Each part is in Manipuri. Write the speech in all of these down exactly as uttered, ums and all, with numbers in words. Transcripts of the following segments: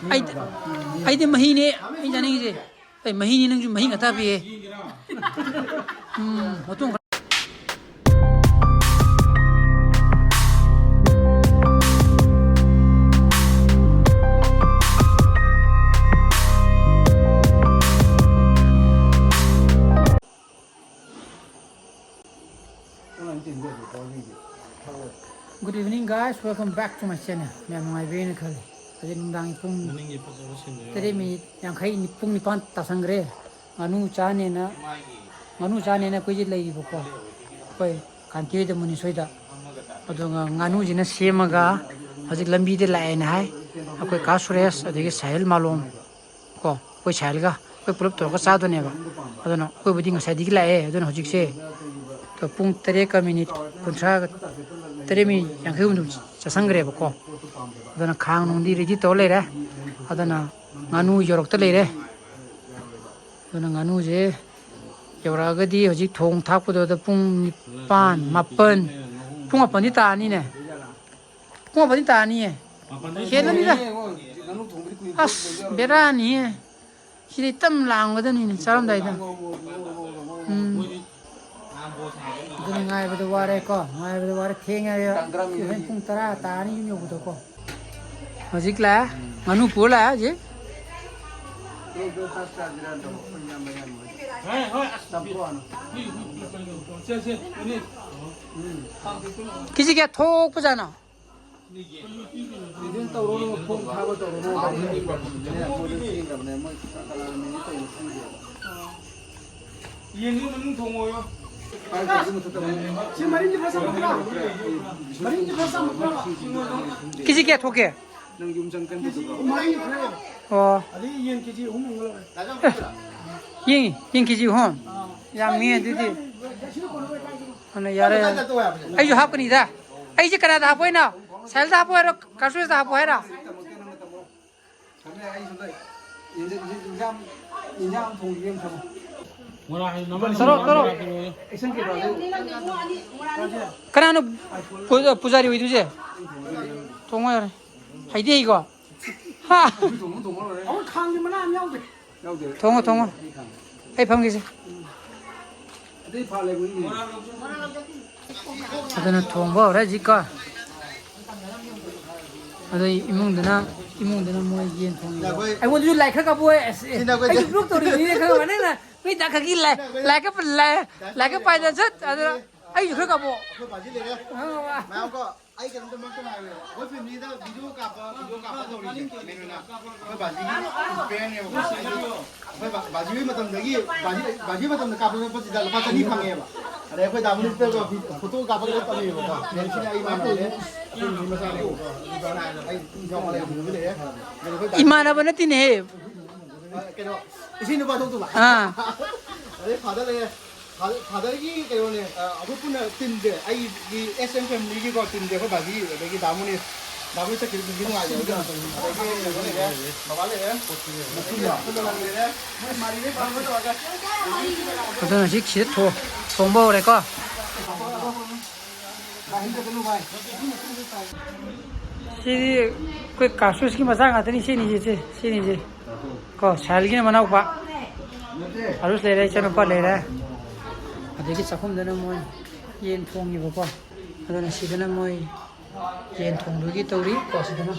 ꯑꯩꯗꯤ, ꯑꯩꯗꯤ ꯃꯍꯤꯅꯦ ꯑꯩ ꯆꯥꯅꯤꯡꯉꯤꯁꯦ꯫ ꯑꯩ ꯃꯍꯤꯅꯤ, ꯅꯪꯁꯨ ꯃꯍꯤ ꯉꯥꯛꯇ ꯄꯤꯌꯦ꯫ ꯎꯝ, ꯃꯇꯣꯡ ꯈꯔ꯫ Good evening, guys. Welcome back to my channel. ꯃꯌꯥꯝ ꯅꯨꯡꯉꯥꯏꯕꯤꯔꯦꯅ ꯈꯜꯂꯤ꯫ ꯍꯧꯖꯤꯛ ꯅꯨꯡꯗꯥꯡꯒꯤ ꯄꯨꯡ ꯃꯅꯤꯡꯒꯤ ꯐꯖꯕ ꯁꯤꯟꯗꯣꯛꯑꯦ꯫ ꯇꯔꯦꯠ ꯃꯤꯅꯤꯠ ꯌꯥꯡꯈꯩ, ꯄꯨꯡ ꯅꯤꯄꯥꯟ ꯇꯥꯁꯟꯈ꯭ꯔꯦ꯫ ꯉꯥꯅꯨ ꯆꯥꯅꯦꯅ, ꯉꯥꯅꯨ ꯆꯥꯅꯦꯅ ꯑꯩꯈꯣꯏꯁꯦ ꯂꯩꯔꯤꯕꯀꯣ꯫ ꯑꯩꯈꯣꯏ ꯀꯥꯟꯇꯤ ꯍꯣꯏꯗ, ꯃꯨꯅꯤꯁ ꯍꯣꯏꯗ꯫ ꯑꯗꯨꯒ ꯉꯥꯅꯨꯁꯤꯅ ꯁꯦꯝꯃꯒ ꯍꯧꯖꯤꯛ ꯂꯝꯕꯤꯗ ꯂꯥꯛꯑꯦꯅ ꯍꯥꯏ꯫ ꯑꯩꯈꯣꯏ ꯀꯥ ꯁꯨꯔꯦꯁ ꯑꯗꯒꯤ ꯁꯥꯍꯤꯜ ꯃꯥꯂꯣꯝ ꯀꯣ, ꯑꯩꯈꯣꯏ ꯁꯥꯍꯤꯜꯒ ꯑꯩꯈꯣꯏ ꯄꯨꯂꯞ ꯇꯧꯔꯒ ꯆꯥꯗꯣꯏꯅꯦꯕ꯫ ꯑꯗꯨꯅ ꯑꯩꯈꯣꯏꯕꯨꯗꯤ ꯉꯁꯥꯏꯗꯒꯤ ꯂꯥꯛꯑꯦ꯫ ꯑꯗꯨꯅ ꯍꯧꯖꯤꯛꯁꯦ ꯄꯨꯡ ꯇꯔꯦꯠꯀ ꯃꯤꯅꯤꯠ ꯀꯨꯟꯊ꯭ꯔꯥ, ꯇꯔꯦꯠ ꯃꯤꯅꯤꯠ ꯌꯥꯡꯈꯩ ꯍꯨꯝꯗꯣꯏ ꯆꯠꯁꯟꯈ꯭ꯔꯦꯕꯀꯣ꯫ ꯑꯗꯨꯅ ꯈꯥꯡ ꯅꯨꯡꯗꯤ ꯔꯦꯗꯤ ꯇꯧꯔ ꯂꯩꯔꯦ꯫ ꯑꯗꯨꯅ ꯉꯥꯅꯨ ꯌꯧꯔꯛꯇ ꯂꯩꯔꯦ꯫ ꯑꯗꯨꯅ ꯉꯥꯅꯨꯁꯦ ꯌꯧꯔꯛꯑꯒꯗꯤ ꯍꯧꯖꯤꯛ ꯊꯣꯡ ꯊꯥꯛꯄꯗꯨꯗ ꯄꯨꯡ ꯅꯤꯄꯥꯟ, ꯃꯥꯄꯟ, ꯄꯨꯡ ꯃꯥꯄꯟꯗꯤ ꯇꯥꯔꯅꯤꯅꯦ꯫ ꯄꯨꯡ ꯃꯥꯄꯟꯗꯤ ꯇꯥꯔꯅꯤꯌꯦ꯫ ꯍꯦꯜꯂꯅꯤꯗ꯫ ꯑꯁ, ꯕꯦꯔꯥꯅꯤꯍꯦ꯫ ꯁꯤꯗꯤ ꯇꯞ ꯂꯥꯛꯑꯝꯒꯗꯕꯅꯤꯅꯦ ꯆꯥꯔꯝꯗꯥꯏꯗ꯫ ꯎꯝ꯫ ꯑꯗꯨꯅ ꯉꯥꯏꯕꯗ ꯋꯥꯔꯦꯀꯣ, ꯉꯥꯏꯕꯗ ꯋꯥꯔꯦ꯫ ꯊꯦꯡꯉꯦ꯫ ꯍꯣꯔꯦꯟ ꯄꯨꯡ ꯇꯔꯥ ꯇꯥꯔꯅꯤ ꯌꯨꯝ ꯌꯧꯕꯗꯀꯣ꯫ ꯍꯧꯖꯤꯛ ꯂꯥꯛꯑꯦ꯫ ꯉꯥꯅꯨ ꯄꯨꯔ ꯂꯥꯛꯑꯦ ꯍꯧꯖꯤꯛ꯫ ꯀꯦꯖꯤ ꯀꯌꯥ ꯊꯣꯛꯄꯖꯥꯠꯅꯣ? ꯌꯦꯟꯗꯨ ꯃꯅꯨꯡ ꯊꯣꯡꯉꯣꯌꯣ꯫ ꯁꯤ ꯃꯔꯤꯟꯁꯤ ꯐꯖ ꯆꯥꯝꯃꯛꯄ꯭ꯔꯥ? ꯃꯔꯤꯟꯁꯤ ꯐꯖ ꯆꯥꯝꯃꯛꯄ꯭ꯔꯥ? ꯀꯦꯖꯤ ꯀꯌꯥ ꯊꯣꯛꯀꯦ? ꯅꯪ ꯌꯨꯝ ꯆꯪꯀꯥꯟꯗ ꯀꯦꯖꯤ ꯃꯔꯤ ꯈꯔ꯫ ꯑꯣ꯫ ꯑꯗꯩ ꯌꯦꯟ ꯀꯦꯖꯤ ꯑꯍꯨꯝ ꯑꯃꯒ ꯂꯧꯔꯦ꯫ ꯌꯦꯡ, ꯌꯦꯡ ꯀꯦꯖꯤ ꯑꯍꯨꯝ? ꯑꯥ꯫ ꯌꯥꯝꯃꯤ ꯑꯗꯨꯗꯤ꯫ ꯁꯤꯗ ꯀꯣꯟꯅ ꯂꯣꯏ ꯀꯥꯏꯗꯅꯣ? ꯑꯗꯨꯅ ꯌꯥꯔꯦ꯫ ꯑꯩꯁꯨ ꯍꯥꯞꯀꯅꯤꯗ꯫ ꯑꯩꯁꯦ ꯀꯅꯥꯗ ꯍꯥꯞꯄꯣ ꯍꯥꯏꯅꯣ? ꯁꯥꯍꯦꯜꯗ ꯍꯥꯞꯄꯣ ꯍꯥꯏꯔꯣ? ꯀꯥꯁꯨꯔꯦꯁꯇ ꯍꯥꯞꯄꯣ ꯍꯥꯏꯔꯣ? ꯊꯝꯃꯦ, ꯑꯩ ꯁꯣꯝꯗ ꯏꯟꯖꯥꯡ, ꯏꯟꯖꯥꯡ, ꯏꯟꯖꯥꯡ ꯑꯃ ꯊꯣꯡꯈꯤꯒꯦ ꯑꯃ ꯊꯝꯃꯣ꯫ ꯇꯧꯔꯣ, ꯇꯧꯔꯣ꯫ ꯑꯦꯛꯁꯟ ꯀꯩꯀꯥꯗꯣ꯫ ꯀꯅꯥꯅꯣ ꯄꯨ-, ꯄꯨꯖꯥꯔꯤ ꯑꯣꯏꯗꯣꯏꯁꯦ? ꯊꯣꯡꯉꯣ ꯌꯥꯔꯦ꯫ ꯍꯩꯗꯤ ꯍꯩꯀꯣ? ꯍꯥ꯫ ꯑꯩꯈꯣꯏ ꯊꯣꯡꯉ ꯊꯣꯡꯉ ꯂꯣꯏꯔꯦ꯫ ꯑꯩꯈꯣꯏ ꯈꯥꯡꯗꯤ ꯃꯅꯥ ꯑꯃ ꯌꯥꯎꯗꯦ꯫ ꯌꯥꯎꯗꯦ꯫ ꯊꯣꯡꯉꯣ, ꯊꯣꯡꯉꯣ꯫ ꯑꯩ ꯈꯥꯡ꯫ ꯑꯩ ꯐꯝꯒꯦꯁꯦ꯫ ꯑꯇꯩ ꯐꯥ ꯂꯩꯕ ꯏꯅꯦ꯫ ꯑꯗꯨꯅ ꯊꯣꯡꯕ ꯍꯧꯔꯦ ꯍꯧꯖꯤꯛꯀꯣ꯫ ꯑꯗꯣ ꯏꯃꯨꯡꯗꯅ, ꯏꯃꯨꯡꯗꯅ ꯃꯣꯏ ꯌꯦꯟ ꯊꯣꯡꯉꯤꯕ꯫ ꯉꯥꯏꯈꯣ, ꯑꯩ ꯑꯩꯉꯣꯟꯗꯁꯨ ꯂꯥꯏꯛ ꯈꯔ ꯀꯥꯞꯄꯣ꯫ ꯑꯁ, ꯑꯦ, ꯁꯤ ꯉꯥꯏꯈꯣ, ꯑꯩꯁꯨ ꯁꯤ ꯕ꯭ꯂꯣꯛ ꯇꯧꯔꯤꯕꯅꯤꯅꯦ, ꯈꯪꯉꯕ? ꯅꯪꯅ ꯃꯤ ꯗꯥ ꯈꯛꯀꯤ ꯂꯥꯏꯛ, ꯂꯥꯏꯛ ꯀꯥꯞꯄ, ꯂꯥꯏꯛ, ꯂꯥꯏꯛ ꯀꯥꯞꯄ ꯄꯥꯏꯗꯅ ꯆꯠ꯫ ꯑꯗꯨꯅ ꯑꯩꯁꯨ ꯈꯔ ꯀꯥꯞꯄꯣ꯫ ꯑꯩꯈꯣꯏ ꯕꯥꯖꯤ ꯂꯩꯔꯦ꯫ ꯈꯪꯉꯕ? ꯃꯌꯥꯝ ꯀꯣ, ꯑꯩ ꯀꯩꯅꯣꯝꯇ ꯃꯔꯛꯇ ꯉꯥꯏꯔꯦ꯫ ꯑꯩꯈꯣꯏ ꯐꯦꯃꯤꯂꯤꯗ ꯚꯤꯗꯤꯑꯣ ꯀꯥꯞꯄ, ꯚꯤꯗꯤꯑꯣ ꯀꯥꯞꯄ ꯇꯧꯔꯤꯁꯦ ꯃꯦꯟ ꯑꯣꯏꯅ ꯑꯩꯈꯣꯏ ꯕꯥꯖꯤꯒꯤ ꯐꯦꯟꯅꯦꯕꯀꯣ꯫ ꯑꯩꯈꯣꯏ ꯕꯥ-, ꯕꯥꯖꯤ ꯍꯣꯏ ꯃꯇꯝꯗꯒꯤ, ꯕꯥꯖꯤ, ꯕꯥꯖꯤ ꯍꯣꯏ ꯃꯇꯝꯗ ꯀꯥꯞꯄ ꯆꯠꯄꯁꯤꯗ ꯂꯨꯄꯥ ꯆꯅꯤ ꯐꯪꯉꯦꯕ꯫ ꯑꯗꯩ ꯑꯩꯈꯣꯏ ꯗꯥ ꯃꯅꯤꯁꯇꯔꯒ ꯐꯣꯇꯣ ꯀꯥꯞꯄꯒ ꯇꯧꯋꯦꯕꯀꯣ꯫ ꯃꯦꯟꯁꯤꯅ ꯑꯩ ꯏꯃꯥꯟꯅꯕꯅꯦ, ꯑꯩꯈꯣꯏ ꯅꯨꯃꯤꯠ ꯃꯆꯥꯅꯦꯕꯀꯣ꯫ ꯑꯗꯨꯒ ꯑꯩ ꯏꯌꯥꯝꯕ ꯂꯩꯔꯦ꯫ ꯑꯗꯩ ꯑꯩꯈꯣꯏ ꯗꯥ ꯏꯃꯥꯟꯅꯕ ꯅꯠꯇꯦꯅꯦꯍꯦ꯫ ꯑ, ꯀꯩꯅꯣ, ꯏꯁꯤꯡ ꯅꯨꯄꯥ ꯊꯣꯛꯇꯨꯕ꯫ ꯑꯥ꯫ ꯑꯗꯩ ꯐꯥꯗꯔ ꯂꯩꯔꯦ꯫ ꯐꯥꯗꯔ, ꯐꯥꯗꯔꯒꯤ ꯀꯩꯅꯣꯅꯦ, ꯑ, ꯑꯩꯈꯣꯏ ꯄꯨꯟꯅ ꯇꯤꯝꯁꯦ, ꯑꯩꯒꯤ ꯑꯦꯁ ꯑꯦꯝ ꯐꯦꯃꯤꯂꯤꯒꯤꯀꯣ ꯇꯤꯝꯁꯦ, ꯑꯩꯈꯣꯏ ꯕꯥꯖꯤ, ꯑꯗꯒꯤ ꯗꯥ ꯃꯣꯅꯤꯁ, ꯗꯥ ꯃꯣꯅꯤꯁ ꯆꯠꯈꯤꯕꯗꯨꯗꯤ ꯅꯨꯡꯉꯥꯏꯇꯦ꯫ ꯑꯗꯒꯤ ꯀꯩꯅꯣ ꯂꯩꯔꯦ, ꯕꯕꯥ ꯂꯩꯔꯦ, ꯑꯗꯒꯤ ꯑꯩꯈꯣꯏ ꯂꯩꯔꯦ, ꯃꯣꯏ ꯃꯥꯔꯤꯗꯩ ꯄꯥꯔꯒ ꯇꯧꯔꯒ꯫ ꯑꯗꯨꯅ ꯍꯧꯖꯤꯛ ꯁꯤꯗ ꯊꯣ-, ꯊꯣꯡꯕ ꯍꯧꯔꯦꯀꯣ꯫ ꯁꯤꯗꯤ ꯑꯩꯈꯣꯏ ꯀꯥꯁꯨꯁꯀꯤ ꯃꯆꯥ ꯉꯥꯛꯇꯅꯤ, ꯁꯤꯅꯤꯁꯦ, ꯁꯤ, ꯁꯤꯅꯤꯁꯦ꯫ ꯀꯣ, ꯁꯥꯍꯦꯜꯒꯤꯅ ꯃꯅꯥꯎꯄꯥ꯫ ꯑꯔꯨꯁ ꯂꯩꯔꯦ, ꯏꯆꯥꯅꯨꯄꯥ ꯂꯩꯔꯦ꯫ ꯑꯗꯒꯤ ꯆꯥꯛꯈꯨꯝꯗꯅ ꯃꯣꯏ ꯌꯦꯟ ꯊꯣꯡꯉꯤꯕꯀꯣ꯫ ꯑꯗꯨꯅ ꯁꯤꯗꯅ ꯃꯣꯏ ꯌꯦꯟ ꯊꯣꯡꯕꯒꯤ ꯇꯧꯔꯤ ꯀꯣ, ꯁꯤꯗꯅ꯫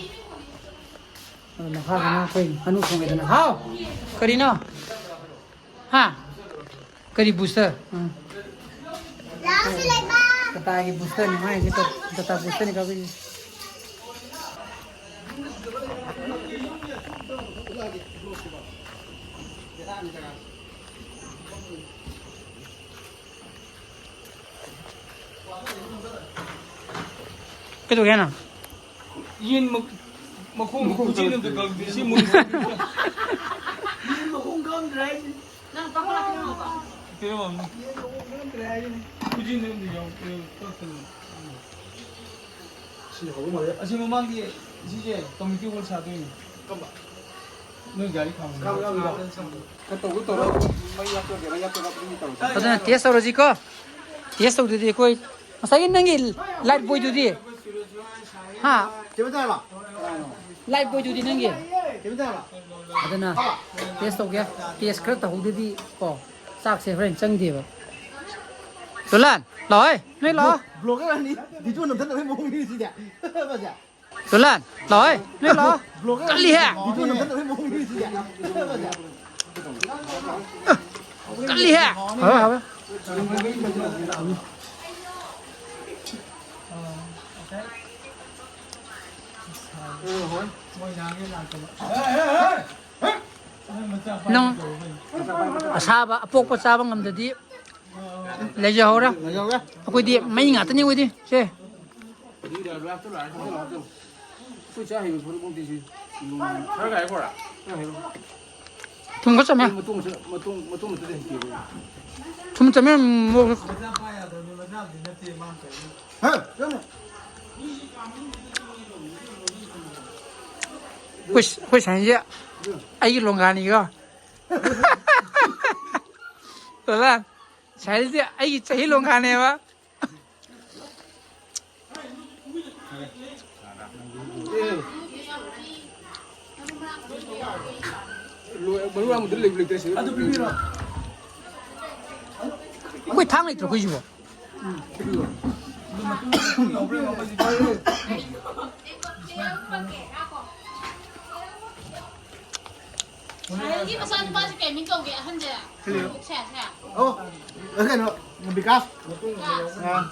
ꯑꯗꯨ ꯃꯈꯥꯗꯅ ꯑꯩꯈꯣꯏ ꯉꯥꯅꯨ ꯊꯣꯡꯉꯦꯗꯅ꯫ ꯍꯥꯎ! ꯀꯔꯤꯅꯣ? ꯍꯥ? ꯀꯔꯤ ꯕꯨꯁꯇꯔ? ꯎꯝ꯫ ꯇꯥꯇꯥꯒꯤ ꯕꯨꯁꯇꯔꯅꯤ ꯃꯥꯏꯁꯦ, ꯇꯥꯇꯥ ꯕꯨꯁꯇꯔꯅꯤ ꯀꯥꯞꯄꯛꯏꯁꯦ꯫ ꯀꯩꯗꯧꯒꯦ ꯍꯥꯏꯅꯣ? ꯌꯦꯟ ꯃ-, ꯃꯈꯣꯡ ꯃꯈꯣꯡ ꯈꯨꯖꯤꯟ ꯑꯝꯇ ꯀꯛꯇꯦ꯫ ꯁꯤ ꯃꯨꯟ-, ꯌꯦꯟ ꯃꯈꯣꯡ ꯀꯛꯑꯝꯗ꯭ꯔꯦ ꯍꯥꯏꯁꯤꯅꯤ꯫ ꯅꯪ ꯀꯛꯄ ꯂꯥꯛꯀꯅꯤ ꯍꯥꯏꯕ꯫ ꯀꯩꯅꯣ ꯍꯥꯏꯕꯅꯤ꯫ ꯌꯦꯟ ꯃꯈꯣꯡ ꯀꯛꯑꯝꯗ꯭ꯔꯦ ꯍꯥꯏꯁꯤꯅꯤ꯫ ꯈꯨꯖꯤꯟ ꯑꯝꯇ ꯌꯥꯎ-, ꯀꯛꯇꯅ꯫ ꯁꯤ ꯍꯧꯕ ꯃꯥꯜꯂꯦ꯫ ꯑꯁꯤ ꯃꯃꯥꯡꯒꯤ ꯁꯤꯁꯦ community hall ꯁꯥꯗꯣꯏꯅꯤ꯫ ꯀꯝꯕ? ꯅꯣꯏ ꯒꯥꯔꯤ ꯈꯥꯝꯕ꯫ ꯈꯥꯝ, ꯈꯥꯝ, ꯈꯥꯝ꯫ ꯈꯔ ꯇꯧꯕ ꯇꯧꯔꯣ꯫ ꯃꯩ ꯍꯥꯞꯆꯔꯒꯦ, ꯃꯩ ꯍꯥꯞꯆꯔꯒ ꯑꯗꯨꯝ ꯇꯧꯔꯁꯤ꯫ ꯑꯗꯨꯅ test ꯇꯧꯔꯁꯤꯀꯣ꯫ Test ꯇꯧꯗ꯭ꯔꯗꯤ ꯑꯩꯈꯣꯏ ꯉꯁꯥꯏꯒꯤ ꯅꯪꯒꯤ light boyꯗꯨꯗꯤ? ꯍꯥ? ꯆꯦ ꯕꯦꯇꯥꯔꯣ? ꯂꯥꯏꯐ ꯕꯣꯏꯗꯨꯗꯤ ꯅꯪꯒꯤ꯫ ꯑꯗꯨꯅ ꯇꯦꯁ ꯇꯧꯒꯦ꯫ ꯇꯦꯁ ꯈꯔ ꯇꯧꯍꯧꯗꯗꯤ ꯀꯣ, ꯆꯥꯛꯁꯦ ꯍꯣꯔꯦꯟ ꯆꯪꯗꯦꯕ꯫ ꯇꯨꯂꯥꯟ, ꯂꯥꯛꯑꯣꯍꯦ, ꯅꯣꯏ ꯂꯥꯛꯑꯣ꯫ ꯕ꯭ꯂꯣꯒꯔ ꯑꯅꯤ ꯚꯤꯗꯤꯑꯣ ꯅꯝꯊꯠꯅꯕꯒꯤ ꯃꯑꯣꯡꯅꯤ ꯁꯤꯗꯤ꯫ ꯇꯨꯂꯥꯟ, ꯂꯥꯛꯑꯣꯍꯦ, ꯅꯣꯏ ꯂꯥꯛꯑꯣ꯫ ꯕ꯭ꯂꯣꯒꯔ ꯀꯜꯂꯤꯍꯦ꯫ ꯚꯤꯗꯤꯑꯣ ꯅꯝꯊꯠꯅꯕꯒꯤ ꯃꯑꯣꯡꯅꯤ ꯁꯤꯗꯤ꯫ ꯀꯜꯂꯤꯍꯦ꯫ ꯍꯥꯎꯋꯦ, ꯍꯥꯎꯋꯦ꯫ ꯅꯪ ꯑꯁꯥꯕ ꯑꯄꯣꯛꯄ ꯆꯥꯕ ꯉꯝꯗꯗꯤ ꯂꯩꯖꯍꯧꯔꯦ꯫ ꯂꯩꯖꯍꯧꯔꯦ꯫ ꯑꯩꯈꯣꯏꯗꯤ ꯃꯩ ꯉꯥꯛꯇꯅꯤ ꯑꯩꯈꯣꯏꯗꯤ꯫ ꯁꯦ꯫ ꯊꯨꯝ ꯈꯔ ꯆꯝꯃꯦ꯫ ꯊꯨꯝ ꯆꯝꯃꯦ, ꯃꯣꯔꯣꯛ꯫ ꯑꯩꯈꯣꯏ, ꯑꯩꯈꯣꯏ ꯁꯥꯏꯁꯦ ꯑꯩꯒꯤ ꯂꯣꯡꯒꯥꯅꯤꯀꯣ꯫ ꯂꯣꯂꯥ, ꯁꯥꯏꯁꯦ ꯑꯩꯒꯤ ꯆꯍꯤ ꯂꯣꯡꯒꯥꯅꯦꯕ꯫ ꯂꯣꯏ-, ꯃꯔꯨ ꯑꯃꯗ ꯂꯩꯕꯨ ꯂꯩꯇ꯭ꯔꯦ ꯁꯤꯗ꯫ ꯑꯗꯨ ꯄꯤꯕꯤꯔꯣ꯫ ꯑꯩꯈꯣꯏ ꯊꯥꯡ ꯂꯩꯇ꯭ꯔꯣ ꯑꯩꯈꯣꯏꯁꯤꯕꯣ? ꯑꯍꯟꯒꯤ ꯃꯆꯥꯅꯨꯄꯥꯁꯦ ꯀꯩ ꯃꯤꯡ ꯀꯧꯒꯦ, ꯑꯍꯟꯁꯦ? ꯁꯦ, ꯁꯦ꯫ ꯑꯣ, ꯀꯩꯅꯣ, ꯕꯤꯀꯥꯁ꯫ ꯕꯤꯀꯥꯁ꯫ ꯑꯥ꯫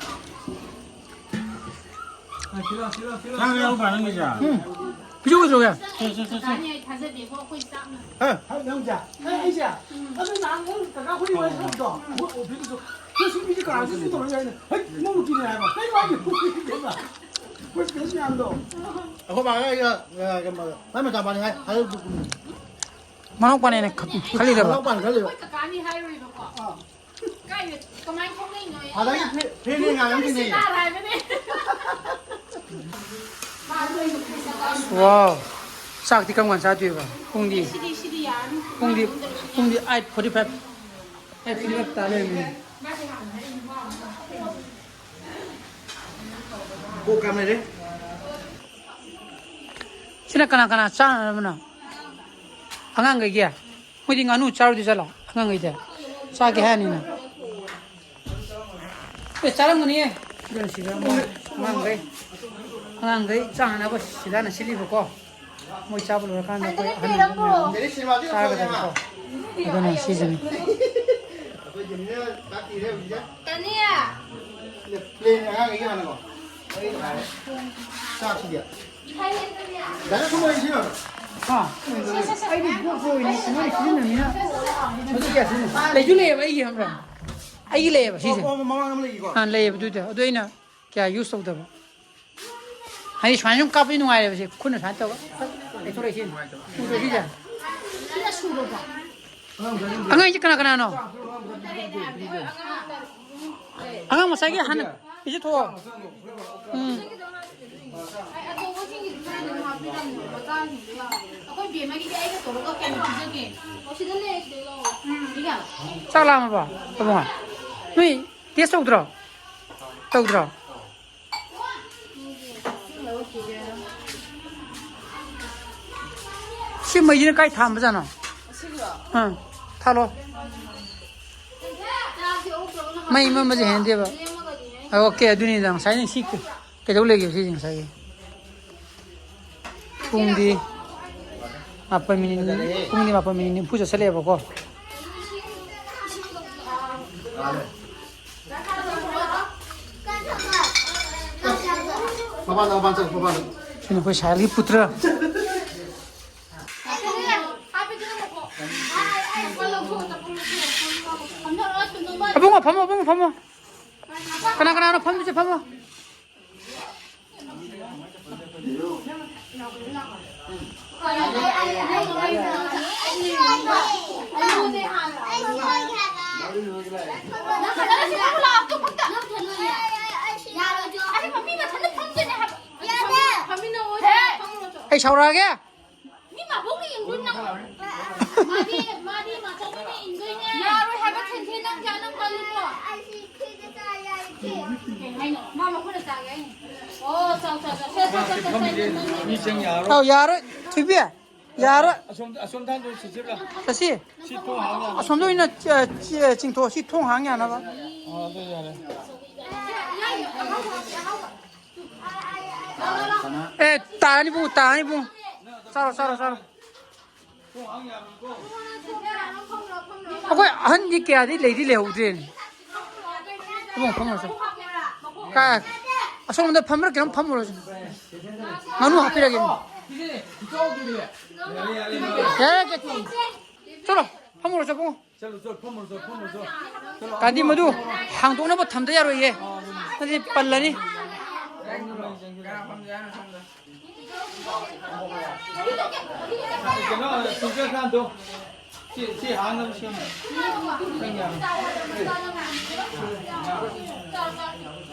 ꯅꯪ ꯌꯥꯎꯕ꯭ꯔꯥ ꯅꯪꯒꯤꯁꯦ? ꯎꯝ꯫ ꯄꯤꯔꯛꯑꯣ, ꯄꯤꯔꯛꯑꯣ꯫ ꯁꯦ, ꯁꯦ, ꯁꯦ, ꯁꯦ꯫ ꯀꯥꯅꯤ ꯑꯩ ꯊꯥꯖꯗꯦꯕꯣ, ꯑꯩꯈꯣꯏ ꯆꯥꯛꯅ꯫ ꯍꯦ, ꯍꯦ, ꯅꯪꯁꯦ? ꯍꯦ, ꯑꯩꯁꯦ? ꯎꯝ꯫ ꯑꯗꯨ ꯅꯍꯥꯟ ꯅꯪ ꯀꯀꯥ ꯑꯩꯈꯣꯏ ꯋꯥꯔꯤ ꯁꯥꯟꯅꯕꯗꯣ, ꯑꯩꯈꯣꯏ ꯑꯣꯐꯤꯁꯀꯤꯁꯨ꯫ ꯅꯪ ꯁꯤ ꯃꯤꯁꯦ ꯀꯅꯥꯅꯣ ꯁꯤ ꯇꯧꯔꯛꯏ ꯍꯥꯏꯅ, ꯍꯦ, ꯅꯪ ꯅꯨꯄꯤꯅꯦ ꯍꯥꯏꯕ꯫ ꯀꯩ ꯋꯥꯔꯤꯅꯣ? ꯑꯩꯈꯣꯏ ꯐ꯭ꯔꯦꯟꯁ ꯃꯌꯥꯝꯗꯣ꯫ ꯑꯩꯈꯣꯏ ꯃꯥꯒ ꯑꯩꯒ, ꯑ, ꯀꯩꯅꯣ, ꯃꯥꯏ ꯃꯆꯥꯄꯥꯅꯤ ꯍꯥꯏ, ꯍꯥꯏ꯫ ꯃꯅꯥꯎꯄꯥꯅꯦꯅ ꯈ-, ꯈꯜꯂꯤꯔꯕ? ꯃꯅꯥꯎꯄꯥꯅꯤ ꯈꯜꯂꯤꯕ꯫ ꯑꯩꯈꯣꯏ ꯀꯀꯥꯅꯤ ꯍꯥꯏꯔꯣꯏꯕꯀꯣ꯫ ꯑꯥ꯫ ꯀꯥꯏꯗ, ꯀꯃꯥꯏꯅ ꯈꯪꯅꯩꯅꯣ ꯑꯩ? ꯑꯗꯒꯤ ꯐꯦ-, ꯐꯦꯟꯅꯦ ꯉꯥꯏꯔꯝꯈꯤꯅꯦ꯫ ꯁꯤꯁꯇꯔ ꯍꯥꯏꯕꯅꯦ꯫ ꯋꯥꯎ꯫ ꯆꯥꯛꯇꯤ ꯀꯔꯝ ꯀꯥꯟ ꯆꯥꯗꯣꯏꯕ? ꯄꯨꯡꯗꯤ? ꯁꯤꯗꯤ, ꯁꯤꯗꯤ ꯌꯥꯔꯅꯤ꯫ ꯄꯨꯡꯗꯤ, ꯄꯨꯡꯗꯤ eight forty five꯫ Eight forty five ꯇꯥ ꯂꯩꯔꯝꯃꯦ꯫ ꯀꯣꯛ ꯀꯥ ꯂꯩꯔꯦ꯫ ꯅꯪ ꯀꯅꯥ ꯀꯅꯥ ꯆꯥꯅꯅꯕꯅꯣ? ꯑꯉꯥꯡꯈꯩꯒꯤ? ꯃꯣꯏꯗꯤ ꯉꯥꯅꯨ ꯆꯥꯔꯨꯗꯤ ꯆꯠꯂꯣ, ꯑꯉꯥꯡꯈꯩꯗꯤ꯫ ꯆꯥꯒꯦ ꯍꯥꯏꯔꯅꯤꯅ꯫ ꯑꯦ, ꯆꯥꯔꯝꯒꯅꯤꯌꯦ꯫ ꯑꯗꯨꯅ ꯁꯤꯗ ꯃꯣꯏ ꯑꯉꯥꯡꯈꯩ, ꯑꯉꯥꯡꯈꯩ ꯆꯥꯅꯅꯕ ꯁꯤꯗ ꯍꯥꯟꯅ ꯁꯤꯜꯂꯤꯕꯀꯣ꯫ ꯃꯣꯏ ꯆꯥꯕ ꯂꯣꯏꯔꯀꯥꯟꯗ ꯑꯩꯈꯣꯏ ꯑꯍꯟ ꯃꯌꯥꯝ ꯆꯥꯔꯒꯗꯕꯀꯣ꯫ ꯑꯗꯨꯅ ꯁꯤꯁꯤꯅꯤ꯫ ꯇꯅꯤꯌꯥ꯫ ꯄ꯭ꯂꯦꯟ ꯑꯉꯥꯡꯈꯩꯒꯤ ꯍꯥꯟꯅꯀꯣ꯫ ꯆꯥꯛꯁꯤꯗꯤ꯫ ꯗꯥꯏꯔꯦꯛ ꯁꯨꯝ ꯑꯣꯏꯅ ꯁꯤꯖꯤꯟꯅꯕ꯭ꯔꯣ? ꯍꯥ? ꯑꯩꯗꯤ ꯕꯣꯛꯁ ꯑꯣꯏꯅ ꯃꯣꯏꯅ ꯁꯤꯖꯤꯟꯅꯕꯅꯤꯅ꯫ ꯃꯗꯨ ꯀꯌꯥ ꯁꯤꯖꯤꯟꯅ-, ꯂꯩꯁꯨ ꯂꯩꯌꯦꯕ ꯑꯩꯒꯤ, ꯈꯪꯕ꯭ꯔꯥ? ꯑꯩꯒꯤ ꯂꯩꯌꯦꯕ ꯁꯤꯁꯦ꯫ ꯑꯣ, ꯑꯣ, ꯃꯃꯥꯡ ꯑꯃ ꯂꯩꯒꯤꯀꯣ? ꯑꯥ, ꯂꯩꯌꯦꯕ ꯑꯗꯨꯗꯤ꯫ ꯑꯗꯨ ꯑꯩꯅ ꯀꯌꯥ ꯌꯨꯁ ꯇꯧꯗꯕ꯫ ꯍꯥꯏꯗꯤ ꯁꯨꯃꯥꯏꯅ ꯁꯨꯝ ꯀꯥꯞꯄꯗꯤ ꯅꯨꯡꯉꯥꯏꯔꯦꯕ ꯁꯤ꯫ ꯈꯨꯠꯅ ꯁꯨꯃꯥꯏꯅ ꯇꯧꯔꯒ ꯂꯩꯊꯣꯔꯛꯏꯁꯤ꯫ ꯎꯗ꯭ꯔꯣ ꯁꯤꯁꯦ? ꯑꯉꯥꯡꯁꯤ ꯀꯅꯥ ꯀꯅꯥꯅꯣ? ꯑꯉꯥꯡ ꯃꯆꯥꯒꯤ ꯍꯥꯟꯅ ꯏꯁꯤ ꯊꯣꯛꯑꯣ꯫ ꯎꯝ꯫ ꯑꯩꯈꯣꯏ ꯕꯦꯝꯃꯒꯤꯗꯤ ꯑꯩꯒ ꯇꯧꯔꯒ ꯀꯩꯅꯣ ꯄꯤꯖꯒꯦ꯫ ꯑꯣ, ꯁꯤꯗ ꯂꯩ, ꯁꯤꯗ ꯂꯧ꯫ ꯎꯝ꯫ ꯆꯥꯛ ꯂꯥꯝꯃꯕꯣ, ꯏꯕꯨꯡꯉꯣ? ꯅꯣꯏ ꯇꯦꯁ ꯇꯧꯗ꯭ꯔꯣ? ꯇꯧꯗ꯭ꯔꯣ? ꯁꯤ ꯃꯩꯁꯤꯅ ꯀꯥꯏ ꯊꯥꯝꯕꯖꯥꯠꯅꯣ? ꯑꯥ, ꯊꯥꯂꯣ꯫ ꯃꯩ ꯃꯝꯕꯁꯦ ꯍꯩꯅꯗꯦꯕ꯫ ꯑꯣꯀꯦ, ꯑꯗꯨꯅꯤꯗ ꯉꯁꯥꯏꯅ ꯁꯤ ꯀꯩꯗꯧ ꯂꯩꯒꯦꯕ ꯁꯤꯁꯦ ꯉꯁꯥꯏꯒꯤ? ꯄꯨꯡꯗꯤ ꯃꯥꯄꯟ ꯃꯤꯅꯤꯠ, ꯄꯨꯡꯗꯤ ꯃꯥꯄꯟ ꯃꯤꯅꯤꯠ ꯅꯤꯐꯨ ꯆꯠꯁꯜꯂꯛꯑꯦꯕꯀꯣ꯫ ꯃꯄꯥꯟꯗ, ꯃꯄꯥꯟ ꯆꯠꯂꯣ, ꯃꯄꯥꯟꯗ꯫ ꯁꯤꯅ ꯑꯩꯈꯣꯏ ꯁꯥꯏꯜꯒꯤ ꯄꯨꯠꯇ꯭ꯔ꯫ ꯑꯕꯨꯡꯉꯣ ꯐꯝꯃꯣ, ꯑꯕꯨꯡꯉꯣ ꯐꯝꯃꯣ꯫ ꯀꯅꯥ ꯀꯅꯥꯅꯣ ꯐꯝꯃꯤꯁꯦ? ꯐꯝꯃꯣ꯫ ꯑꯩ ꯁꯥꯎꯔꯛꯑꯒꯦ꯫ ꯃꯤ ꯃꯕꯣꯛꯅ ꯌꯦꯡꯗꯣꯏ ꯅꯪ꯫ ꯃꯥꯗꯤ ꯃꯥꯆꯧꯕꯤꯅ ꯏꯟꯗꯣꯏꯅꯦ꯫ ꯌꯥꯔꯣꯏ ꯍꯥꯏꯕ, ꯊꯦꯡꯊꯦꯡ, ꯅꯪ ꯀꯌꯥ ꯅꯪ ꯄꯜꯂꯤꯕꯣ? ꯀꯩ ꯍꯥꯏꯅꯣ? ꯃꯥ ꯃꯈꯨꯠꯅ ꯆꯥꯒꯦ ꯍꯥꯏꯅꯤ꯫ ꯑꯣ, ꯆꯥꯎ, ꯆꯥꯎ, ꯆꯥꯎ꯫ ꯁꯦ, ꯁꯦ, ꯁꯦ, ꯁꯦ, ꯁꯦ, ꯁꯦ꯫ ꯃꯤ ꯆꯪ ꯌꯥꯔꯣꯏ꯫ ꯑꯧ, ꯌꯥꯔꯣꯏ꯫ ꯊꯣꯏꯕꯤ, ꯌꯥꯔꯣꯏ꯫ ꯑꯁꯣꯝ, ꯑꯁꯣꯝ ꯊꯥꯡꯗꯣ ꯁꯤꯠꯁꯤꯠꯂꯣ꯫ ꯆꯠꯁꯤ꯫ ꯁꯤ ꯊꯣꯡ ꯍꯥꯡ ꯌꯥꯅꯤ꯫ ꯑꯁꯣꯝꯗ ꯑꯣꯏꯅ, ꯑ, ꯆ-, ꯆꯤꯡꯊꯣꯛꯑꯣ꯫ ꯁꯤ ꯊꯣꯡ ꯍꯥꯡ ꯌꯥꯅꯕ꯫ ꯑꯣ, ꯑꯗꯨ ꯌꯥꯔꯦ꯫ ꯑꯦ, ꯇꯥꯔꯅꯤ ꯏꯕꯨꯡ, ꯇꯥꯔꯅꯤ ꯏꯕꯨꯡ꯫ ꯆꯥꯔꯣ, ꯆꯥꯔꯣ, ꯆꯥꯔꯣ꯫ ꯑꯩꯈꯣꯏ ꯑꯍꯟꯗꯤ ꯀꯌꯥꯗꯤ ꯂꯩꯗꯤ ꯂꯩꯍꯧꯗ꯭ꯔꯦꯅꯦ꯫ ꯏꯕꯨꯡ, ꯐꯝꯃꯨꯔꯁꯤ꯫ ꯀꯥꯏ? ꯑꯁꯣꯝꯗ ꯐꯝꯕ꯭ꯔꯥ ꯀꯩꯅꯣꯝ ꯐꯝꯃꯨꯔꯁꯤ꯫ ꯉꯥꯅꯨ ꯍꯥꯞꯄꯤꯔꯒꯦ꯫ ꯌꯥꯔꯦ, ꯌꯥꯔꯦ꯫ ꯆꯠꯂꯣ, ꯐꯝꯃꯨꯔꯁꯤ, ꯏꯕꯨꯡ꯫ ꯆꯠꯂꯣ, ꯆꯠꯂꯣ, ꯐꯝꯃꯨꯔꯣ, ꯆꯠꯂꯣ, ꯐꯝꯃꯨꯔꯣ, ꯆꯠꯂꯣ꯫ ꯀꯥꯟꯗꯤ ꯃꯗꯨ ꯍꯥꯡꯗꯣꯛꯅꯕ ꯊꯝꯗ ꯌꯥꯔꯣꯏꯌꯦ꯫ ꯑꯗꯨꯗꯤ ꯄꯜꯂꯅꯤ꯫ ꯀꯩꯅꯣ, ꯇꯨꯡꯖꯜ ꯀꯥꯟꯗꯣ꯫ ꯁꯤ, ꯁꯤ ꯍꯥꯡꯅꯕ ꯁꯦꯝꯃꯣ꯫ ꯁꯦꯝ ꯌꯥꯔꯣꯏ꯫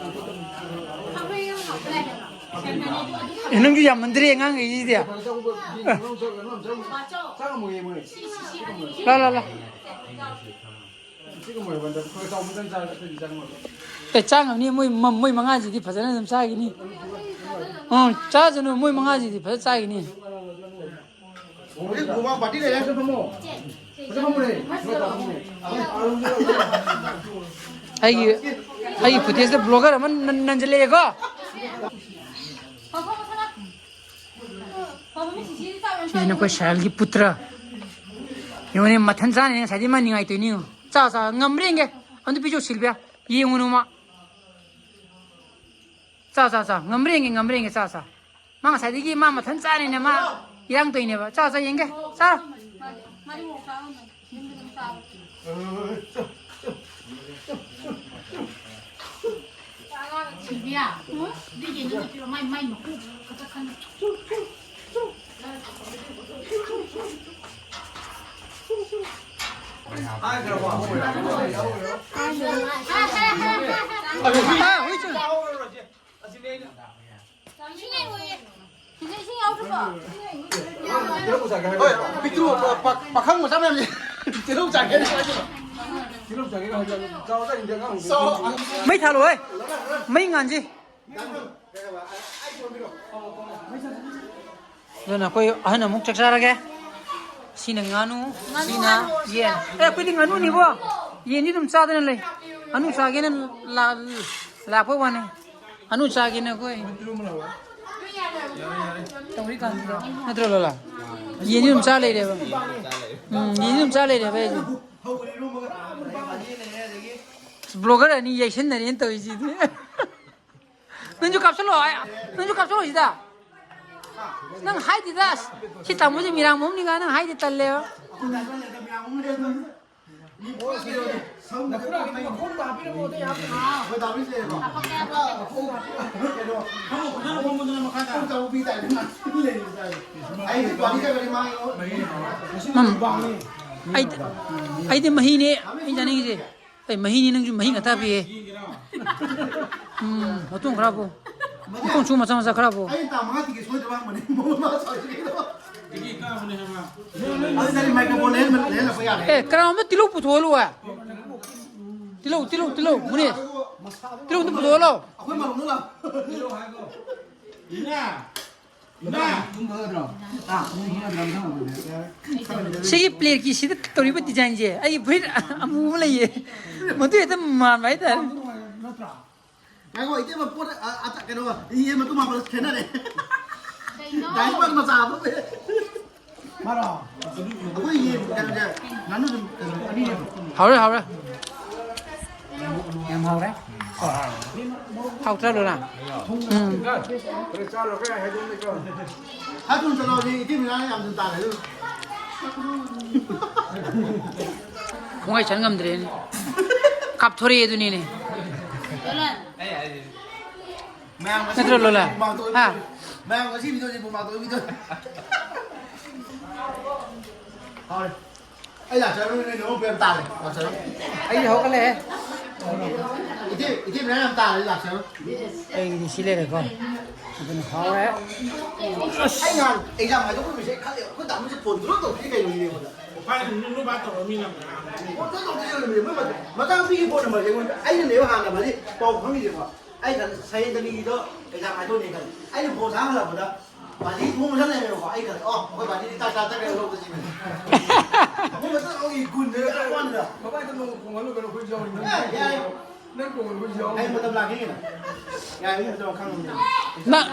ꯑꯦ, ꯅꯪꯁꯨ ꯌꯥꯝꯃꯟꯗ꯭ꯔꯦ ꯑꯉꯥꯡꯈꯩꯁꯤꯗꯤ꯫ ꯂꯥ, ꯂꯥ, ꯂꯥ꯫ ꯑꯦ, ꯆꯥ ꯉꯝꯅꯤ꯫ ꯃꯣꯏ ꯃ-, ꯃꯣꯏ ꯃꯉꯥꯁꯤꯗꯤ ꯐꯖꯅ ꯑꯗꯨꯝ ꯆꯥꯈꯤꯅꯤ꯫ ꯑ, ꯆꯥꯁꯅꯨ꯫ ꯃꯣꯏ ꯃꯉꯥꯁꯤꯗꯤ ꯐꯖꯅ ꯆꯥꯈꯤꯅꯤ꯫ ꯍꯧꯖꯤꯛ ꯒꯣꯃꯥ ꯄꯥꯔꯇꯤ ꯂꯩꯔꯦ, ꯁꯤ ꯐꯝꯃꯣ꯫ ꯁꯤ ꯐꯝꯃꯨꯅꯦ꯫ ꯑꯩꯒꯤ, ꯑꯩꯒꯤ footage ꯇ blogger ꯑꯃ ꯅꯟ-, ꯅꯟꯁꯤꯜꯂꯛꯑꯦꯀꯣ꯫ ꯁꯤꯁꯤꯅ ꯑꯩꯈꯣꯏ ꯁꯍꯦꯜꯒꯤ ꯄꯨꯇ꯭ꯔ꯫ ꯌꯦꯡꯉꯨꯅꯦ, ꯃꯊꯟ ꯆꯥꯅꯤ꯫ ꯉꯁꯥꯏꯗꯤ ꯃꯥ ꯅꯤꯡꯉꯥꯏ ꯇꯧꯏꯅꯤ꯫ ꯆꯥ, ꯆꯥ, ꯉꯝꯕ꯭ꯔꯥ ꯌꯦꯡꯒꯦ꯫ ꯑꯝꯇ ꯄꯤꯖꯧ ꯁꯤꯜꯚꯤꯌꯥ꯫ ꯌꯦꯡꯉꯨꯅꯨ ꯃꯥ꯫ ꯆꯥ, ꯆꯥ, ꯆꯥ꯫ ꯉꯝꯕ꯭ꯔꯥ ꯌꯦꯡꯒꯦ, ꯉꯝꯕ꯭ꯔꯥ ꯌꯦꯡꯒꯦ꯫ ꯆꯥ, ꯆꯥ꯫ ꯃꯥ ꯉꯁꯥꯏꯗꯒꯤ ꯃꯥ ꯃꯊꯟ ꯆꯥꯔꯤꯅꯦ꯫ ꯃꯥ ꯏꯔꯥꯡ ꯇꯧꯏꯅꯦꯕ꯫ ꯆꯥ, ꯆꯥ, ꯌꯦꯡꯒꯦ꯫ ꯆꯥꯔꯣ꯫ ꯁꯤꯜꯚꯤꯌꯥ, ꯑꯗꯨꯒꯤ ꯅꯨꯃꯤꯠꯇꯨ ꯃꯥꯏ, ꯃꯥꯏ ꯃꯀꯨ ꯈꯛꯇ ꯈꯟ-, ꯏꯁꯤꯡ ꯌꯥꯎꯗ꯭ꯔꯕꯣ? ꯍꯣꯏ, ꯄꯤꯛꯇ꯭ꯔꯨ, ꯄꯥ-, ꯄꯥꯈꯪ ꯃꯆꯥ ꯃꯌꯥꯝꯁꯦ ꯇꯤꯜꯍꯧ ꯆꯥꯒꯦ ꯍꯥꯏꯔꯗꯤ ꯀꯃꯥꯏꯅ ꯇꯧꯕ? ꯃꯩ ꯊꯥꯜꯂꯣ, ꯍꯣꯏ꯫ ꯃꯩ ꯉꯥꯟꯁꯤ꯫ ꯑꯗꯨꯅ ꯑꯩꯈꯣꯏ ꯑꯍꯟ ꯑꯃꯨꯛ ꯆꯥꯛ ꯆꯥꯔꯒꯦ꯫ ꯁꯤꯅ ꯉꯥꯅꯨ, ꯁꯤꯅ ꯌꯦꯟ꯫ ꯑꯦ, ꯑꯩꯈꯣꯏꯗꯤ ꯉꯥꯅꯨꯅꯤꯀꯣ꯫ ꯌꯦꯟꯗꯤ ꯑꯗꯨꯝ ꯆꯥꯗꯅ ꯂꯩ꯫ ꯉꯥꯅꯨ ꯆꯥꯒꯦꯅ ꯂꯥ-, ꯂꯥꯛꯄ ꯋꯥꯅꯤ꯫ ꯉꯥꯅꯨ ꯆꯥꯒꯦꯅ ꯑꯩꯈꯣꯏ ꯇꯧꯔꯤꯀꯥꯟꯁꯤꯗ꯫ ꯅꯠꯇ꯭ꯔꯣ, ꯂꯣꯂꯥ? ꯌꯦꯟꯗꯤ ꯑꯗꯨꯝ ꯆꯥ ꯂꯩꯔꯦꯕ꯫ ꯎꯝ, ꯌꯦꯟꯗꯤ ꯑꯗꯨꯝ ꯆꯥ ꯂꯩꯔꯦꯕ ꯑꯩꯁꯦ꯫ ꯕ꯭ꯂꯣꯒꯔ ꯑꯅꯤ ꯌꯩꯁꯟꯅꯔꯦꯅ ꯇꯧꯔꯤꯁꯤꯗꯤ꯫ ꯅꯪꯁꯨ ꯀꯥꯞꯁꯤꯜꯂꯣ, ꯑꯩ, ꯅꯪꯁꯨ ꯀꯥꯞꯁꯤꯜꯂꯣ ꯁꯤꯗ꯫ ꯅꯪ ꯍꯥꯏꯗꯦꯗ, ꯑꯁ, ꯁꯤ ꯇꯥꯃꯣꯁꯦ ꯃꯤꯔꯥꯡ ꯃꯝꯅꯤꯒ ꯅꯪ ꯍꯥꯏꯗꯦ, ꯇꯜꯂꯦꯕ꯫ ꯎꯝ꯫ ꯑꯩꯗꯤ, ꯑꯩꯗꯤ ꯃꯍꯤꯅꯦ ꯑꯩ ꯆꯥꯅꯤꯡꯉꯤꯁꯦ꯫ ꯑꯩ ꯃꯍꯤꯅꯤ, ꯅꯪꯁꯨ ꯃꯍꯤ ꯉꯥꯛꯇ ꯄꯤꯌꯦ꯫ ꯎꯝ, ꯃꯇꯣꯡ ꯈꯔꯕꯨ꯫ ꯃꯇꯣꯡ ꯁꯨ ꯃꯆꯥ ꯃꯆꯥ ꯈꯔꯕꯨ꯫ ꯑꯩ ꯇꯥ ꯃꯉꯥ ꯇꯤꯀꯦꯠ ꯁꯣꯏꯗ꯭ꯔꯕ ꯍꯪꯕꯅꯦ꯫ ꯃꯉꯣꯟꯗ ꯁꯣꯏꯗ꯭ꯔꯦ꯫ ꯑꯗꯨꯗꯤ ꯃꯥꯏꯀ꯭ꯔꯣꯐꯣꯟ ꯂꯩꯍꯟꯕ-, ꯂꯩꯍꯜꯂꯛꯄ ꯌꯥꯔꯦ꯫ ꯑꯦ, ꯀꯅꯥꯒꯨꯝꯕ ꯇꯤꯜꯍꯧ ꯄꯨꯊꯣꯛꯍꯜꯂꯨ, ꯑꯦ꯫ ꯇꯤꯜꯍꯧ, ꯇꯤꯜꯍꯧ, ꯇꯤꯜꯍꯧ, ꯃꯨꯅꯦ꯫ ꯇꯤꯜꯍꯧ ꯑꯝꯇ ꯄꯨꯊꯣꯛꯍꯜꯂꯣ꯫ ꯑꯩꯈꯣꯏ ꯃꯔꯨꯞꯅ ꯂꯥꯛ-, ꯁꯤꯒꯤ ꯄ꯭ꯂꯦꯠꯀꯤꯁꯤꯗ ꯇꯧꯔꯤꯕ ꯗꯤꯖꯥꯏꯟꯁꯦ ꯑꯩꯒꯤ ꯐꯨꯔꯤꯠ ꯑꯃꯨꯕ ꯂꯩꯌꯦ, ꯃꯗꯨ ꯍꯦꯛꯇ ꯃꯥꯟꯕ ꯍꯥꯏꯇꯥꯔꯦ꯫ ꯉꯥꯏꯈꯣ, ꯏꯇꯩꯃ, ꯄꯣꯠ, ꯑ, ꯑ, ꯀꯩꯅꯣ, ꯌꯦꯟ ꯃꯇꯨꯝ ꯍꯥꯞꯄꯗ ꯈꯦꯠꯅꯔꯦ꯫ ꯀꯩꯅꯣ? ꯗꯥꯏꯁ ꯃꯆꯥ ꯍꯥꯞꯄ ꯂꯩ꯫ ꯃꯥꯔꯣ? ꯑꯩꯈꯣꯏ ꯌꯦꯟ ꯀꯩꯅꯣꯁꯦ, ꯉꯥꯅꯨ ꯑꯗꯨꯝ ꯀꯩꯅꯣ ꯑꯅꯤꯅꯦꯕ꯫ ꯍꯥꯎꯔꯦ, ꯍꯥꯎꯔꯦ꯫ ꯌꯥꯝ ꯍꯥꯎꯔꯦ꯫ ꯍꯥꯎꯇ꯭ꯔꯥ, ꯂꯣꯂꯥ? ꯎꯝ꯫ ꯈꯔ ꯊꯨꯅ ꯆꯠꯂꯣ, ꯍꯧꯖꯤꯛ ꯏꯇꯩ ꯃꯅꯥꯎ ꯌꯥꯝ ꯊꯨꯅ ꯇꯥꯔꯦ, ꯑꯗꯨ꯫ ꯈꯣꯡꯒꯥꯏ ꯆꯟ ꯉꯝꯗ꯭ꯔꯦꯅꯦ꯫ ꯀꯥꯞꯊꯣꯔꯛꯑꯦ ꯑꯗꯨꯅꯤꯅꯦ꯫ ꯃꯌꯥꯝ ꯉꯁꯤ ꯅꯠꯇ꯭ꯔꯣ, ꯂꯣꯂꯥ? ꯍꯨꯃꯥꯡ ꯊꯣꯛꯏ ꯍꯥ? ꯃꯌꯥꯝ ꯉꯁꯤ ꯚꯤꯗꯤꯑꯣꯁꯦ ꯍꯨꯃꯥꯡ ꯊꯣꯛꯏ ꯚꯤꯗꯤꯑꯣ꯫ ꯍꯥꯎꯔꯦ꯫ ꯑꯩ ꯂꯥꯛꯆꯔꯝꯃꯤ ꯅꯣꯏ ꯅꯣꯡ ꯄꯦꯟ ꯇꯥꯔꯦ꯫ ꯂꯥꯛꯆꯔꯝꯃꯤ꯫ ꯑꯩꯗꯤ ꯍꯧꯒꯠꯂꯦꯍꯦ꯫ ꯏꯆꯦ, ꯏꯆꯦ ꯃꯌꯥꯝ ꯌꯥꯝ ꯇꯥꯔꯗꯤ ꯂꯥꯛꯆꯔꯣ꯫ ꯑꯩꯒꯤꯗꯤ ꯁꯤ ꯂꯩꯔꯦꯀꯣ꯫ ꯑꯗꯨꯅ ꯍꯥꯎꯔꯦ꯫ ꯑꯁ, ꯑꯩ ꯅꯍꯥꯟ ꯑꯦꯛꯖꯥꯝ ꯍꯥꯏꯗꯣꯛꯄ ꯅꯨꯃꯤꯠꯁꯦ ꯈꯜꯂꯦ, ꯑꯩꯈꯣꯏ ꯇꯥꯃꯣꯁꯦ ꯐꯣꯟ ꯁꯨꯡꯇꯧ ꯇꯧꯗ꯭ꯔꯤ ꯀꯩꯅꯣ ꯌꯦꯡꯕꯗ꯫ ꯐꯥꯏꯅꯦꯜ ꯅꯨꯄꯥ ꯇꯧꯔꯃꯤꯅ꯫ ꯐꯣꯟ ꯁꯨꯡꯇꯧ ꯇꯧꯗ꯭ꯔꯤ ꯀꯩꯅꯣ ꯌꯦꯡꯕꯗ꯫ ꯃꯆꯥꯅꯨꯄꯤꯒꯤ ꯐꯣꯟ ꯅꯝꯕꯔꯁꯦ ꯑꯩꯉꯣꯟꯗ, ꯑꯩꯅꯅꯦꯕ ꯍꯥꯟꯅ ꯃꯥꯗꯤ ꯄꯥꯎ ꯈꯪꯉꯤꯁꯦꯀꯣ꯫ ꯑꯩ ꯈꯜꯂꯦ ꯁꯌꯦꯟꯗꯅꯤꯒꯤꯗꯣ ꯑꯦꯛꯖꯥꯝ ꯍꯥꯏꯗꯣꯛꯅꯤ ꯈꯜꯂꯦ꯫ ꯑꯩꯅ ꯐꯣꯟ ꯁꯥꯡ ꯍꯜꯂꯛꯄꯗ ꯃꯥꯗꯤ ꯊꯣꯡ ꯃꯁꯥ ꯂꯩꯔꯝꯃꯦꯕꯀꯣ꯫ ꯑꯩ ꯈꯜꯂꯦ, ꯑꯣ, ꯑꯩꯈꯣꯏ ꯃꯥꯗꯤ ꯆꯥꯛ ꯆꯥ ꯆꯠꯈ꯭ꯔꯦ ꯂꯧꯕ ꯆꯠꯈꯤꯕꯅꯤ꯫ ꯃꯣꯏ ꯃꯆꯥ ꯂꯧꯒꯤ ꯒꯨꯟꯗꯨꯅ ꯆꯠꯄ ꯋꯥꯅꯤꯗ꯫ ꯃꯕꯥꯏꯗ ꯅꯣꯡꯃ ꯈꯣꯡꯍꯜꯂꯨ ꯀꯩꯅꯣ, ꯑꯩꯈꯣꯏꯁꯨ ꯌꯥꯎꯔꯤ꯫ ꯅꯪ ꯑꯦ, ꯌꯥꯏ꯫ ꯅꯪ ꯀꯣꯡꯒꯣꯜ ꯌꯥꯎ꯫ ꯑꯩ ꯃꯇꯝ ꯂꯥꯛꯈꯤꯅꯤ꯫ ꯌꯥꯏ, ꯃꯤ ꯃꯇꯝ ꯈꯪꯉꯝꯅꯤ꯫ ꯅ-,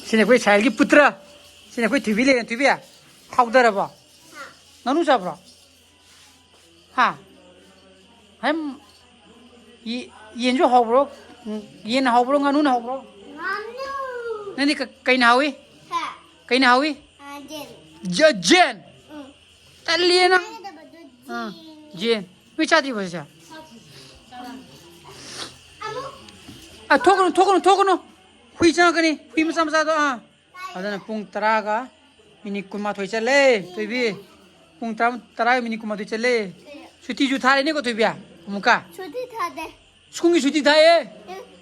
ꯁꯤꯅ ꯑꯩꯈꯣꯏ ꯁꯥꯏꯜꯒꯤ ꯄꯨꯇ꯭ꯔ꯫ ꯁꯤꯅ ꯑꯩꯈꯣꯏ ꯊꯣꯏꯕꯤ ꯂꯩꯔꯦ, ꯊꯣꯏꯕꯤ꯫ ꯊꯥꯎꯗꯔꯕꯣ? ꯉꯥꯅꯨ ꯆꯥꯕ꯭ꯔꯣ? ꯍꯥ? ꯍꯝ, ꯌꯦ-, ꯌꯦꯟꯁꯨ ꯍꯥꯎꯕ꯭ꯔꯣ? ꯎꯝ, ꯌꯦꯟ ꯍꯥꯎꯕ꯭ꯔꯣ? ꯉꯥꯅꯨꯅ ꯍꯥꯎꯕ꯭ꯔꯣ? ꯉꯥꯅꯨ꯫ ꯅꯪꯗꯤ ꯀ-, ꯀꯩꯅ ꯍꯥꯎꯏ? ꯍꯥ꯫ ꯀꯩꯅ ꯍꯥꯎꯏ? ꯑ, ꯌꯦꯟ꯫ ꯖ-, ꯌꯦꯟ? ꯎꯝ꯫ ꯇꯜꯂꯤꯌꯦ ꯅꯪ꯫ ꯍꯥꯏꯒꯗꯕꯗꯣ ꯑꯥ, ꯌꯦꯟ꯫ ꯌꯦꯟ꯫ ꯅꯣꯏ ꯆꯥꯗ꯭ꯔꯤꯕꯣ ꯁꯤꯁꯦ? ꯑꯃꯨꯛ ꯑ, ꯊꯣꯛꯀꯅꯨ, ꯊꯣꯛꯀꯅꯨ, ꯊꯣꯛꯀꯅꯨ꯫ ꯍꯨꯏ ꯆꯪꯉꯛꯀꯅꯤ꯫ ꯍꯨꯏ ꯃꯆꯥ ꯃꯆꯥꯗꯣ, ꯑꯥ꯫ ꯑꯗꯨꯅ ꯄꯨꯡ ꯇꯔꯥꯒ ꯃꯤꯅꯤꯠ ꯀꯨꯟꯃꯥꯊꯣꯏ ꯆꯠꯂꯦ, ꯊꯣꯏꯕꯤ꯫ ꯄꯨꯡ ꯇꯔꯥ, ꯇꯔꯥꯒ ꯃꯤꯅꯤꯠ ꯀꯨꯟꯃꯥꯊꯣꯏ ꯆꯠꯂꯦ꯫ ꯁꯨꯇꯤꯁꯨ ꯊꯥꯔꯦꯅꯦꯀꯣ, ꯊꯣꯏꯕꯤ? ꯑꯃꯨꯛꯀ꯫ ꯁꯨꯇꯤ ꯊꯥꯗꯦ꯫ ꯁ꯭ꯀꯨꯜꯒꯤ ꯁꯨꯇꯤ ꯊꯥꯏꯌꯦ꯫ ꯑꯦ,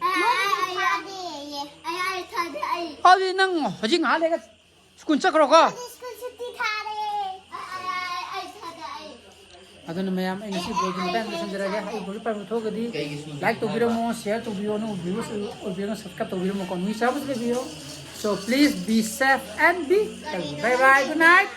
ꯑꯩ, ꯑꯩ, ꯑꯩ, ꯑꯩ, ꯑꯩ ꯊꯥꯗꯦ, ꯑꯩ꯫ ꯑꯗꯨꯗꯤ ꯅꯪ ꯍꯧꯖꯤꯛ ꯉꯥꯏꯍꯥꯛ ꯂꯩꯔꯒ ꯁ꯭ꯀꯨꯜ ꯆꯠꯈ꯭ꯔꯣꯀꯣ꯫ ꯑꯩꯗꯤ ꯁ꯭ꯀꯨꯜ ꯁꯨꯇꯤ ꯊꯥꯔꯦ꯫ ꯑꯩ, ꯑꯩ, ꯑꯩ, ꯑꯩ ꯊꯥꯗꯦ, ꯑꯩ꯫ ꯑꯗꯨꯅ ꯃꯌꯥꯝ, ꯑꯩ ꯉꯁꯤ vlogꯒꯤ ꯃꯇꯥꯡꯗ ꯂꯣꯏꯁꯤꯟꯖꯔꯒꯦ꯫ ꯑꯩ vlogꯁꯦ ꯄꯥꯝꯕ ꯊꯣꯛꯑꯒꯗꯤ like ꯇꯧꯕꯤꯔꯝꯃꯣ, share ꯇꯧꯕꯤꯌꯣ, ꯑꯅꯧꯕ viewers ꯑꯣꯏꯕꯤꯔꯒꯅ subscribe ꯇꯧꯕꯤꯔꯝꯃꯣꯀꯣ꯫ ꯅꯣꯏ ꯆꯥꯕꯁꯨ ꯂꯩꯕꯤꯌꯣ꯫ So please be safe and be healthy. Bye bye, good night.